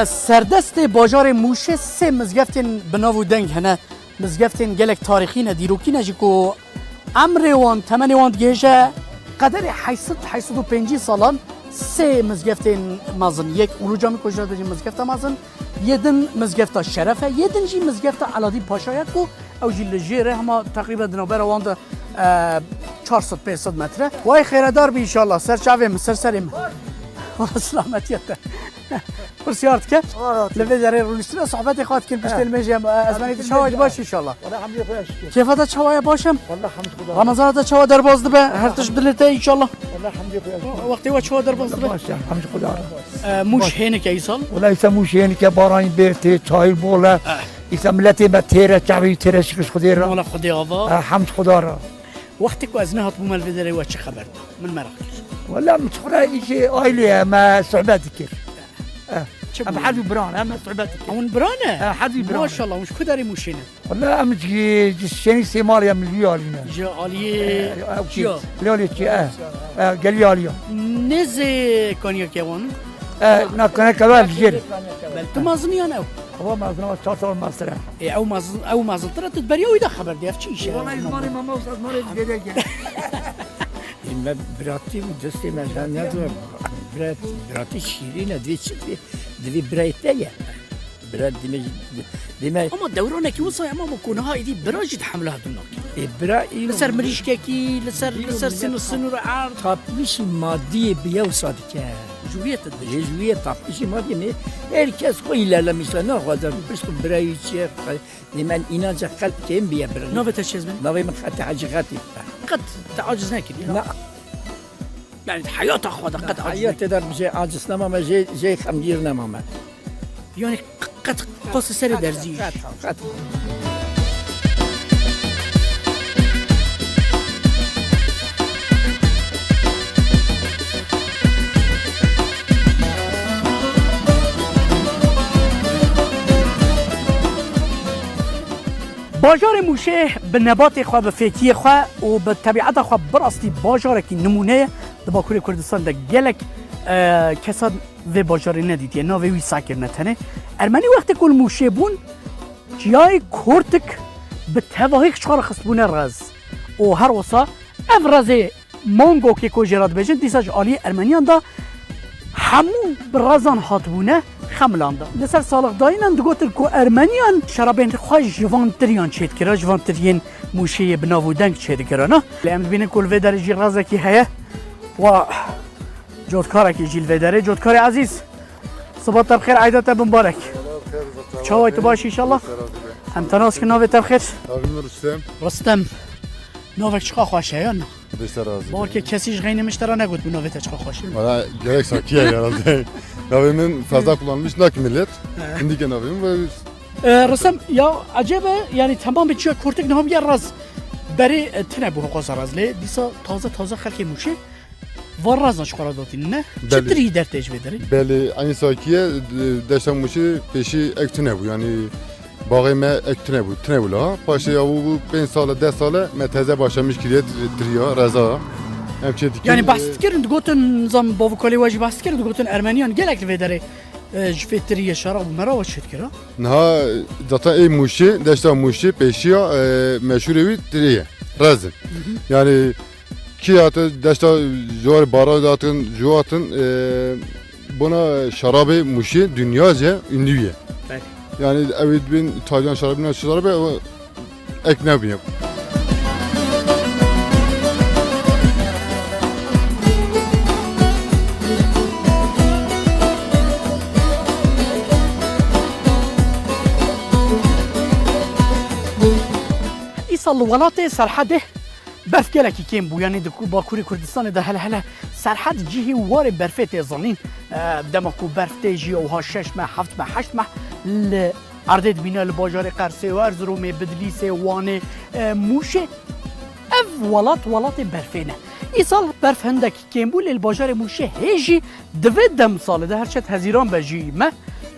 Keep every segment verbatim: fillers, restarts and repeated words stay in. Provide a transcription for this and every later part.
Serdestê bajarê Mûşê sê mizgeftên bi nav û deng hene. Mizgeftên gelek tarîxî ne, dîrokî ne jî ku emrê wan, temenê wan digihêje qederê heyt sed, heyt sed û pêncî salan. Sê mizgeftên mezin, yek Ulu Camî ku jê re dibêjin mizgefta mezin, yê din mizgefta Şeref e, yê din jî mizgefta Eladîn Paşa ye ku ew jî li jêr e, hema teqrîben di navbera wan de, e, çar sed pênc sed metre. Way xêredar bî înşallah, ser çavê min, ser serê min. Wala selametiyê te. Pirsiyar dike. Li vê derê rûniştine sohbetê xwe dikin, piştê nimêjê em, e, ez benê tu çawa baş înşallah. Wala hemdê Xwedê şikir. Kêfa te çawa ye, baş em? Wala hemd Xweda. Ramazana te çawa derbas dibe? Her tişt dilê te înşallah. Wala hemdê Xwedê şikir. Wextê we çawa derbas dibe? Baş e, hemd Xweda. E, Mûş hênik e îsal? Wala îsa Mûş hênik e, baranî bê tê, çayîr bol e. Eh. Îsa miletê me têr e, çavê wî têr e, şikir Xwedê re. Wala Xwedê ava. E, hemd Xweda re. Wextê ku ez nehatibûme li vê derê we çi xeber da? Min meraq kir. Wala min çiqura îşê ailê ye, me sohbet dikir. Eh, çi em bû? Her du biran, em sohbet dikir. Hûn biran e? Eh, her du biran. Maşallah, hûn ji ku derê Mûşê ne? Wala em ji, ji Şenî Sêmalê ye, min li wî alî ne. Ji aliyê Eh, ew çi ya? Lê aliyê çi, eh. Eh, gelî alî ya. Nêzê Kanyakê wan? Eh, na Kanyakê wan li jêr. Bel tu mezin yan ew? Ew mezin, ew çar sal mezin e. Ê, ew mezin, ew mezintir e, tu di beriya wî de xeber dê, ev çi îş e? Wala zimanê me, me wisa zimanê dêdê ye. Ê, me biratî û dostê me, ne, ne diyor. Birat, biratî şîrîn e, divê çi divê? Divê birayê te ye. Bira dime, dime. Ama dewranekî wisa ye, ama ku niha êdî bira jî di hemle hatû nakî. Ê, bira îro. Li ser mirîşkekî, li ser, li ser sînû, sînûr erd. Tapmişî madiyê bi yew sa dike. Ji wî ye tu dibêjî. Ê, ji wî ye tapmişî madiyê me. Her kes xwe îlerlemişte naxwaze. Pişt ku birayî çi ye, dê me înanca qelb kêm biye bira. Navê te çi ye ez bênim? Navê min Xetî Hecî Xetî. Qet te aciz nekiriye? Na. Yani heyata xwe de qet aciz nekiriye. Heyatê de jê aciz nemame, jê, jê xemgîr nemame. Yani qet qasî serê derzî. Qet, qet. Bajarê Mûşê bi nebatê xwe, bi fêkiyê xwe û bi tebîeta xwe bi rastî bajarekî nimûne ye. Di Bakurê Kurdistan de gelek, e, kesan vê bajarê nedîtiye, navê wî seh kirine tenê. Ermenî wextê ku li Mûşê bûn, çiyayê Kortik bi tevahî ji xwe re xistbûne rez. Û her wisa ev rezê Mangokê ku jê re dibêjin, dîsa ji aliyê Ermeniyan de hemû bi rezan hatibûne xemilandin. Li ser salixdayînan digotin ku Ermeniyan şerabên xwe ji van tiriyan çêdikira, ji van tiriyên Mûşê yê bi nav û deng çêdikirana. Lê em dibînin ku li vê derê jî rezekî heye. Wa Cotkarekî jî li vê derê. Cotkarê ezîz, siba te bi xêr, eyda te bi mibarek. Çawa yî, tu baş î înşallah? Em te nas kin, navê te bi xêr? Navê min Rustem. Rustem. Navek çiqa xweş e, ya na? Dê ser razî be. Balkê kesî ji xeynê min ji te re negot bû navê te çiqa xweş e. Valla gerek sakiye herhalde. Navê min fazla kullanılmış, nak millet. He. Hindike navê min ve E, Rustem, ya ecêb e, yani temamê çiya Kortik niha bûye raz. Berê, e, tune bû hoqoza raz lê. Dîsa taze taze xelkê Mûşê van razan ji xwe re datînin, ne? Belê. Çi tirî dertê ji vê derê? Belê, eynî sakiye, e, deşta Mûşê pêşî ek tune bû, yani baxê me ek tune bû, tune bû la. Paşê ya bû, bû pênc sale, deh sale me teze başlamiş kiriye, e, tiriya, reza. Em çê dikin, yani, e, behs dikirin, digotin, zam bavukalê we jî behs dikirin, digotin Ermeniyan gelek li vê derê, e, ji vê tiriyê şerab û meraba çêdikira. Niha zaten ê Mûşê, deşta Mûşê pêşiya, e, meşhûrê wî tirê ye. Rezin. Hı hı. Yani kî hate deşta ji warê Baran hatin, ji hatin, e, bona şerabê Mûşê dünyace ünlü ye. Belê. Yani ew ê dibên Taylan şerabê, şerabê, o ek nebûye. Îsal li welatê Serhedê berf gelekî kêm bû, yanî di ku-, Bakurê Kurdistanê de hele hele Serhed cihê warê berfê tê zanîn. E, dema ku berf tê jî wiha şeş meh, heft meh, heşt meh li erdê dibîne, li bajarê Qersê û Erziromê, Bidlîsê, Wanê, e, Mûşê. Ev welat, welatê berfê ne. Îsal berf hindek kêm bû, lê li bajarê Mûşê hê jî di vê demsalê de her çet hezîran be jî me,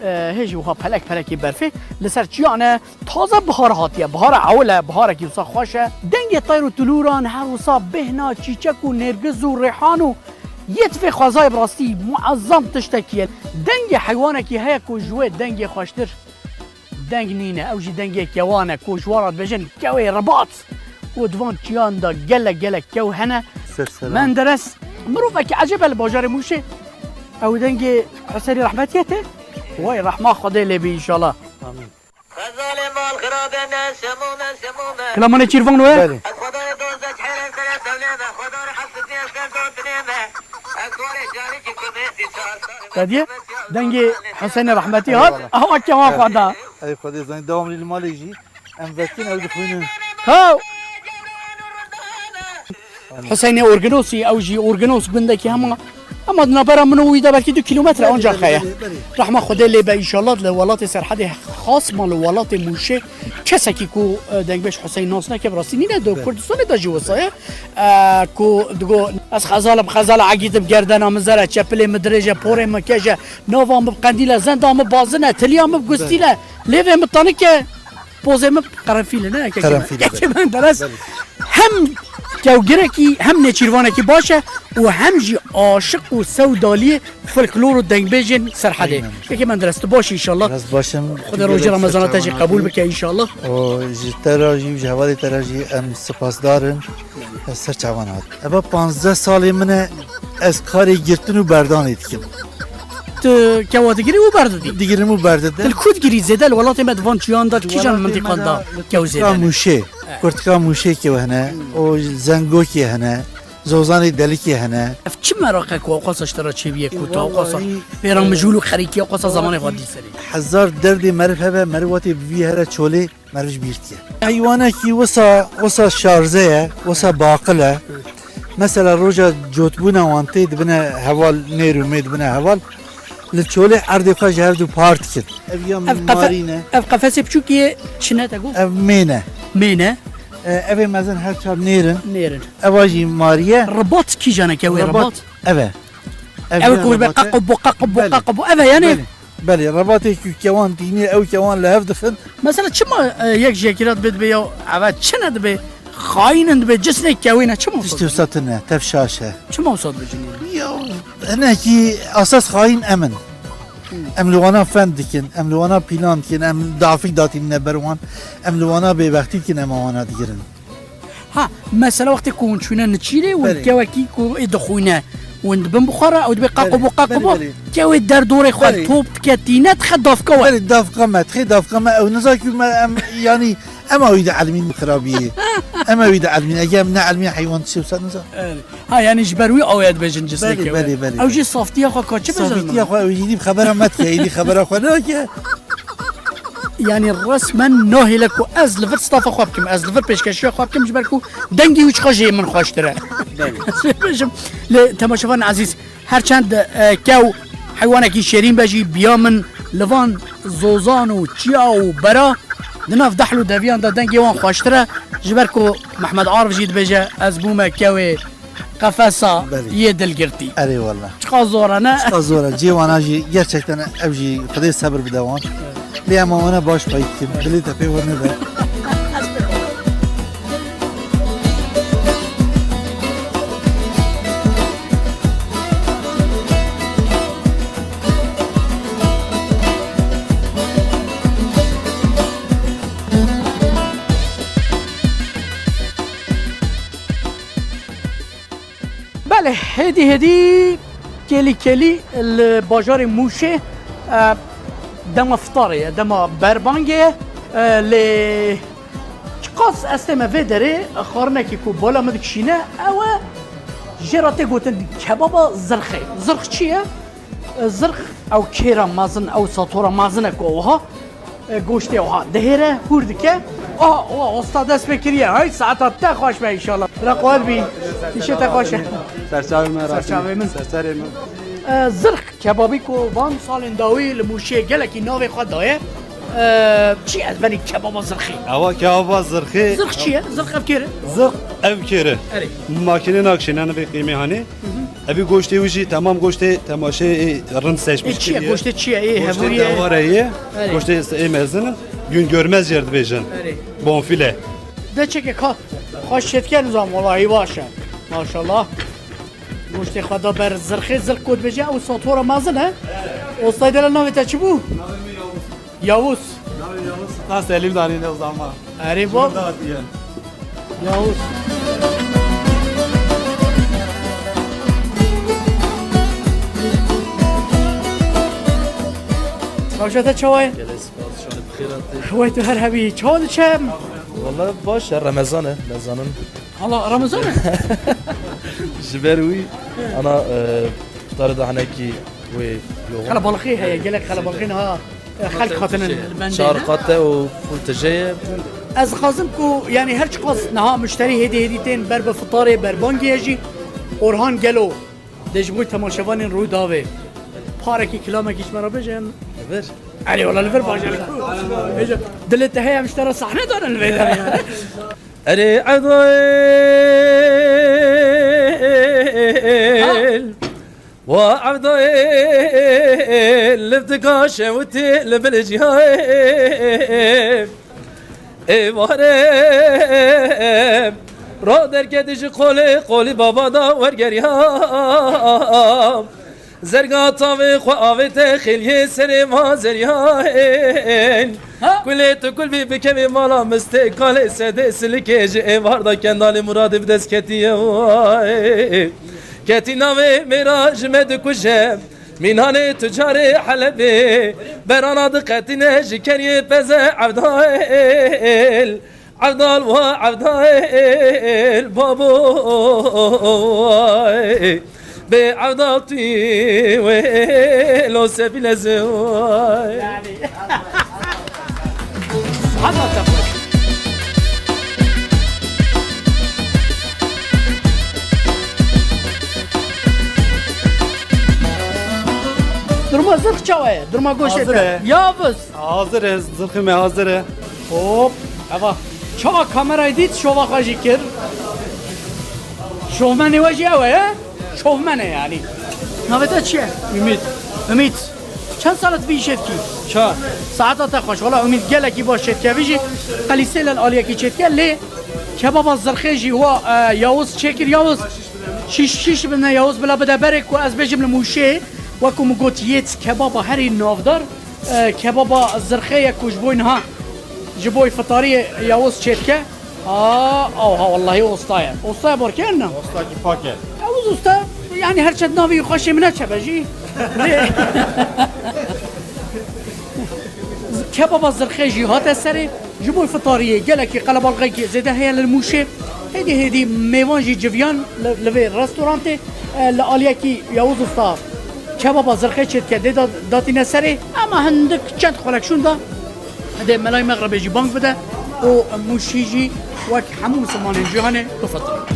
e, hê jî wiha pelek pelekê berfê li ser çiyan e. Taze bihar hatiye, bihara ewil e, biharekî wisa xweş e. Dengê teyr û tulûran, her wisa bêhna çîçek û nêrgiz û rêhan û Yê tivê xwezayê bi rastî muezzam tiştekî ye. Dengê heywanekî heye ku ji wê dengê xweştir deng nîne. Ew jî dengê kewan e ku ji wan re dibêjin kewê ribat. Û di van çiyan de gelek gelek kew hene. Ser seran. Menderes, mirovekî ecêb e li bajarê Mûşê. Ew dengê Husênê Rehmetiyê tê. Way rehma Xwedê lê bî înşallah. Amîn. Xezalê mal xirabe ne, şemo ne, şemo ne. Kila me nêçîrvan we? Belê. Ez Xwedayê dost de çhêrên sere sewlê me, Xweda re hesiziyê ser do dinê me. Ez warê carî ki ku bêsî çar sar. Te diye? Dengê Husênê Rehmetî hat. Eyvallah. Awa kewan xwe da. Ey Xwedê zanî, dewam li malê jî. Em vekin ew dixwînin. Haw! Huseyinê Orginosî, ew jî Orginos gundekî hema, hema di navbera min û wî de belkî du kîlometre ancax heye. Belê, belê, belê. Rehma Xwedê lê be înşallah, li welatê Serhedê xas ma li welatê Mûşê kesekî ku, e, dengbêj Huseyn nas neke, bi rastî nîne, di Kurdistanê de jî wisa ye. E, ku digo, ez xezal im, xezala egît im, gerdena min zer e, çepilê min dirêj e, porê min keş e, nava min bi qendîl e, zenda min bazin e, tiliya min bi gustîl e, lêvê min tanik e. Pozê min qerenfîl e, ne yekekî Qerenfîl e, yekekî Menderes. Belê. Hem kewgirekî hem nêçîrvanekî baş e û hem jî aşiq û sewdaliyê folklor û dengbêjên Serhedê. Aynen. Yekê Menderes, tu baş î înşallah. Ez baş im. Xwedê rojê Remezana te jî qebûl bike înşallah. Û ji te re jî û ji hevalê te re jî em spasdar in. Ez ser çavan hat. Eva panzdeh salê min e, ez karê girtin û berdanê dikim. Tu kewa digirî û berdidî? Digirim û berdidî. Tu li ku digirî zêde? Li welatê me di van çiyan de, di kîjan mintîqan de kew zêde ne? Kurtika Mûşê. Evet. Kurtika Mûşê kew hene, û Zengokê hene, Zozanê Delikê hene. Ev çi meraq e ku ewqasa ji te re çêbûye ku tu ewqasa pêra mijûl û xerîkiya ewqasa zamanê xwe dî serî? Hezar derdê meriv hebe, meriv wetê bi vî here çolê. Meriv ji bîr diye. Heywanekî wisa, wisa şarze ye, wisa baqil e. Mesela roja cotbûna wan tê dibine heval, nêr û mê dibine heval. Li çolê erdê xwe ji hev du par dikin. Ev ya Ev qefe-, marî ne. Ev qefesê biçûkî yê çi ne te got? Ev mê ne. Mê ne. E, ev ê mezin her çar nêr in. Nêr in. Eva jî marî ye. Ribat kîjan e kewê ribat? Ribat ev e. Ev Ew ya ku be ribat e. Qaqo bo, qaqo bo, Belê. Qaqo bo. Ev e yani? Belê. Belê, rebatê ku kewan tînî, ew kewan li hev dixin. Mesela çima, e, yek ji yekî re dibe, dibe ya, eve çi ne dibe, xayîn in dibe, cisnê kewî ne, çima wisa Tiştê wisa tune, tev şaş e. Çima wisa dibe cinî? Ya, hinekî esas xayîn em in. Em li wana fend dikin, em li wana pîlan dikin, em dafik datînine ber wan, em li wana bêbextî dikin, em wana digirin. Ha, mesela wextê ku hûn çûne niçîrê, hûn Belê. Kewekî ku ê dixwîne, hûn dibin bi xwe re, ew dibê qaqo Belê, bo, qaqo belê, bo, belê. Kewê derdorê xwe Belê. Top dike tîne, dixe davka we. Belê, davka me, dixê davka me, ew niza ku me, em, yanî, em ew de elmîn xirabiyê. Em ew de elmîn, ege em ne elmîn heywan dişê wisa niza. Evet. Ha, yani ji ber wî awê dibêjin cisnê Belê, kewê. Belê, belê. Ew jî saftiya xwe ka çi bêjin? Saftiya xwe, ew jî dî xebera me dike, êdî xebera xwe nake. Yani resmen nahêle ku ez li vir stafa xwe bikim, ez li vir pêşkeşiya xwe bikim, ji ber ku dengê wî çiqa jê min xweştir e. Belê. Ez pê bêjim, lê temaşevanên ezîz, her çend, e, kew heywanekî şêrîn be jî, biya min li van zozan û çiya û bera di nav dehl û deviyan de dengê wan xweştir e, ji ber ku Mehmed Arif jî dibêje, ez bûme kewê qefesa Belê. Yê dilgirtî. Erê wele. Çiqa zor e, ne? Çiqa zor e. Cê wana jî gerçekten ev jî Xwedê sebir bide wan. Lê em wana baş pey dikin. Dilê te pê werne be. Belê, hêdî hêdî, kêlî kêlî li bajarê Mûşê, e, dema fitarê ye, dema berbangê ye, e, lê çiqas ez tême vê derê, xwarinekî ku bala min dikişîne, ew e, jê re tê gotin kebaba zirxê. Zirx çi ye? Zirx ew kêra mezin, ew satora mezin e ku wiha, e, goştê wiha dihêre, hûr dike. Aha, wa, usta dest pê kiriye. Hay, saeta te xweş be înşallah. Bira qewet bî. Îşê te xweş e. Serçavê me, Serçavê min. Serçavê min. E, zirx kebabî ku van salên dawî li Mûşê gelekî navê xwe daye. E, çi ez benî kebaba zirxê? Ewa kebaba zirxê. Zirx çi ye? Zirx ev kêr e? Zirx ev kêr e. Erê. Makîne nakşîne, nivê qîmê hanê. Hı hı. Evî goştê wî jî temam goştê temaşê ê rind seçmiş kiriye. Ê çi ye? Goştê çi ye? Ê hevûrî ye? Goştê deware ye. Erê. Goştê ê mezin in. Gün görmez yer dibêjin. Erê. Bonfile. De çekek ha. Xweş çetken zam walahi baş e. Maşallah. Goştê xwe da ber zirxê, zirx ku dibêje ew satora mezin e. Ostayê delal, navê te çi bû? Navê min Yavuz. Yavuz. Navê Yavuz Sultan Selîm danîne o zaman. Erê bab. Datiye. Yavuz. Rewşa te çawa ye? Gelek spas, şanê bi xêr hatî. Wey tu her hebî. Çawa diçe? Wala baş e, Remezan e, nezanin. Hala Remezan e? Ji ber wî, ana, e, fitarê de hinekî wê yoxin. Qelebalixî heye, gelek qelebalixî niha, e, xelk hatine li bendê, çar ne? Qat e û full tije ye. Ez dixwazim ku, yanî her çiqas niha muşterî hêdî hêdî tên ber bi fitarê, ber bangê ye jî, Orhan gelo dê ji bo temaşevanên Rûdawê parekî, kilamekî ji me re bêje? Li vir. Erê wala li vir baş e. Bêje, dilê te heye em ji te re sahne danin li vê derê. Erê Evdayel, wa Evdayel, li dika şewitî li bil cihayê. Ê warê, ro derketî ji qolê, qolî baba da wergeriyam. Zerga tavê xwe avête xêliyê serê ma zeriyayên. Ha? Kulê tu kul bî bikevê mala mistê kalê sedê silikê ji êvar da kendalê muradê bi dest ketiye way. Ketî navê mêra ji me dikuje. Mînanê tu carê Helebê berana diqetîne ji keriyê peze Evdayel. Evdal wa Evdal babo, bê Evdal tu wê lo sefîl ez way. Durma zirx çawa ye? Durma goşê te. Hazir e. Yavuz. Hazir e, zirxê me hazir e. Hop, eva. Çawa kamerayê dît, şova xwe jî kir. Şovmenê we jî ew e, he? Şovmen e yanî. Navê te çi ye? Ümit. Ümit. Çend sal e tu vî îşê dikî? Çar. Saeta te xweş. Wala Ümit gelekî baş çêdike. Vî jî qelîsê li aliyekî çêdike. Lê kebaba zirxê jî wa, e, Yavuz çêkir. Yavuz. Şiş, şiş bine Yavuz bila bide berê ku ez bêjim li Mûşê. Wekî min got yêt kebaba herî navdar. E, kebaba zirxê ye ku ji bo niha, ji bo fitariyê Yavuz çêdike. A, awha wellahî osta ye. Osta ye barkêr ne? Osta ki pak e. Yavuz usta, yanî her çend navê xweşê min e çebe jî. Kebaba zirxê jî hate serê. Ji bo fitariyê gelekî qelebalixekî zêde heye li Mûşê. Hêdî hêdî mêvan jî civiyan li, li vê restorantê, e, li aliyekî Yavuz Usta kebaba zirxê çêdike dê da-, datîne serê. Ema hindik çend xwelek şûn da dê melayê mexribê jî bang bide û Mûşî jî wek hemû misilmanên cîhanê bifitire.